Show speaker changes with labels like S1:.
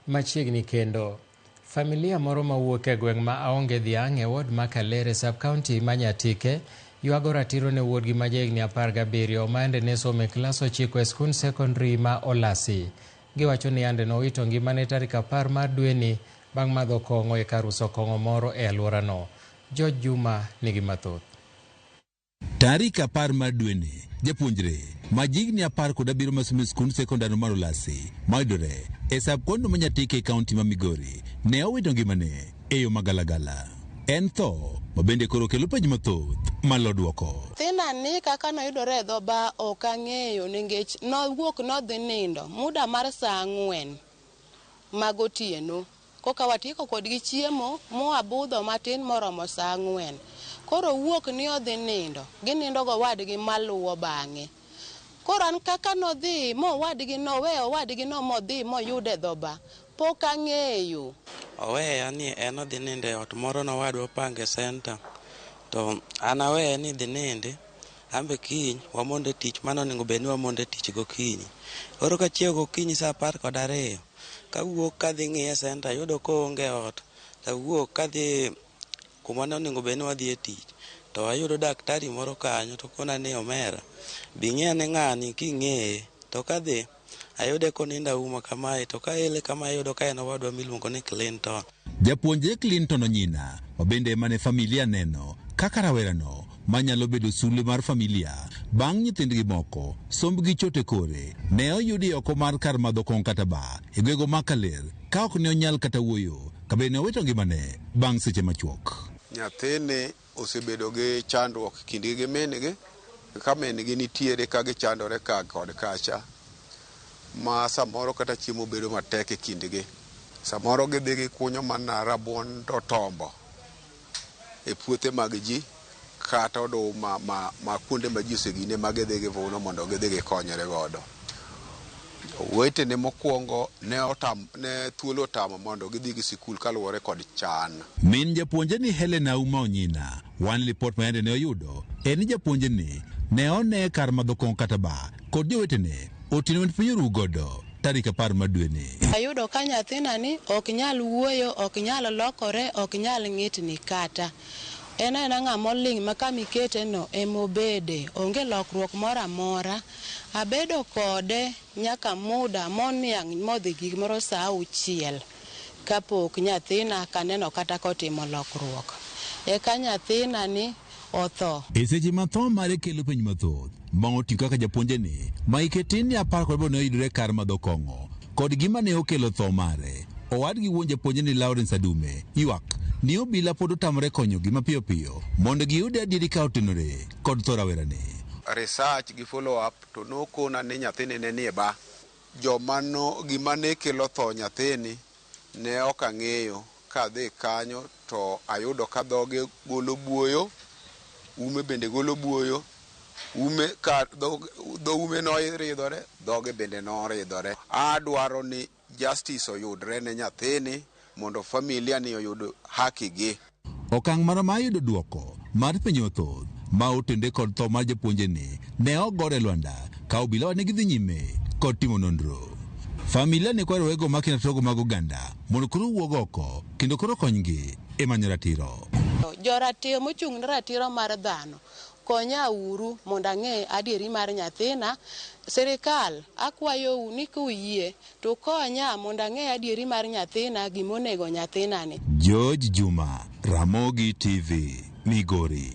S1: Machiegni kendo. Familia moro mawuok e gweng' ma Aonge Dhiang' e ward ma Kalere sub-county ma Nyatike ywago ratiro ne wuodgi ma jahigni 17 ma yande ne somo e klas 9 e skund sekondari ma Olasi. Giwacho ni yande nowito ngimane tarik 10 mar dweni bang' madho kong'o e kar uso kong'o moro e alworano. George Juma nigi mathoth.
S2: Tarik 10 mar dweni, japuonjre ma jigni 17 masomo e skund sekondar mar Olasi mayudore e sub-county ma Nyatike e kaunti ma Migori ne owito ngimane e yo magalagala. En tho ma bende koro kelo penjo mathoth malo dwoko.
S3: Nyathina ni kaka noyudore e dho bar ok ang'eyo nikech nowuok nodhi nindo muda mar saa 4 magotieno. Koka watieko kodgi chiemo mwabudho matin moromo saa 4. Koro owuok ni odhi nindo, ginindo gowadgi maluwo bang'e. Koro an kaka nodhi mowadgi noweyo owadgi no modhi moyude e dho bar, pok ang'eyo.
S4: Oweya ni en odhi nindo e ot moro nowadwa opango e center. To an aweye ni dhi nindi, an be kiny wamondo e tich mane onego bed ni wamondo e tich gokinyi. Koro kachiew gokinyi saa 12, kawuok kadhi ng'iye e center ayudo koonge e ot, tawuok kadhi kuma ne onego bed ni wadhi e tich. To ayudo daktari moro kanyo to kona ni omera, bi ng'i ane ng'ani king'eye. To kadhi, ayude konindo auma kamae, to kaele kama ayudo ka en owadwa miluongo ni Clinton.
S2: Japuonjre Clinton Onyina ma bende ema ne familia neno kaka rawerano manyalo bedo sulwe mar familia bang' nyithindgi moko sombgi chot e kore ne oyudi oko mar kar madho kong'o kata bar e gwego ma Kaler ka ok ne onyal kata wuoyo ka bende ne owito ngimane bang' seche machuok.
S5: Nyathini osebedo gi chandruok kindgi gi min-gi, ka min-gi nitiere ka gichandore ka kod kacha, ma samoro kata chiemo bedo matek e kindgi. Samoro gidhi gikunyo mana rabuon to tombo e puothe mag ji kata oduma ma kuonde ma ji osegine ma gidhi givuno mondo gidhi gikonyre godo. Owetene mokwongo ne otam, ne thuolo otamo mondo gidhi gi sikul kaluwore kod chan.
S2: Min japuonjre ni Helena Auma Onyina, wan lipot ma yande ne oyudo en ni japuonjre ni ne one kar madho kong'o kata bar kod jowetene otieno ma piny oru godo tarik 10 mar dweni.
S3: Ayudo ka nyathina ni ok nyal wuoyo, ok nyal lokore, ok nyal ng'itni kata. En aena ng'ama oling' ma kama ikete no emobede, onge lokruok moro amora. Abedo kode nyaka muda moniang' modhi gimoro saa 6 kapok nyathina kaneno kata kotimo lokruok. Eka nyathina ni otho.
S2: E seche ma tho mare kelo penjo mathoth ma oting'o kaka japuonje ni ma hike tin ni 18 ne oyudore kar madho kong'o kod gima ne okelo tho mare. Owadgi wuon japuonje ni Lawrence Adume ywak ni obila pod otamore konyogi mapiyo piyo mondo giyud adieri ka otenore kod tho rawerani.
S5: Research gi follow up to nokona ni nyathini ne nie bar. Joma no gima ne kelo tho nyathini ne ok ang'eyo kadhi kanyo to ayudo ka dhoge golo buoyo, ume bende golo buoyo, ume ka dho ume noridhore, dhoge bende noridhore. Adwaro ni justice oyudre ne nyathini mondo familia ni oyud haki gi.
S2: Okang' mara mar yudo dwoko mar penjo mathoth ma otende kod tho mar japuonje ni ne ogore lwanda ka obila ne gidhi nyime kod timo nonro. Familia ne kwayo wego makina togo mag oganda mondo koro wuog oko kendo koro konygi e manyo ratiro.
S3: Joratiro mochung' ne ratiro mar dhano, konya uru mondo ang'e adieri mar nyathina. Sirikal, akwayou ni kuyie to konya mondo ang'e adieri mar nyathina, gimonego nyathina ni.
S2: George Juma, Ramogi TV, Migori.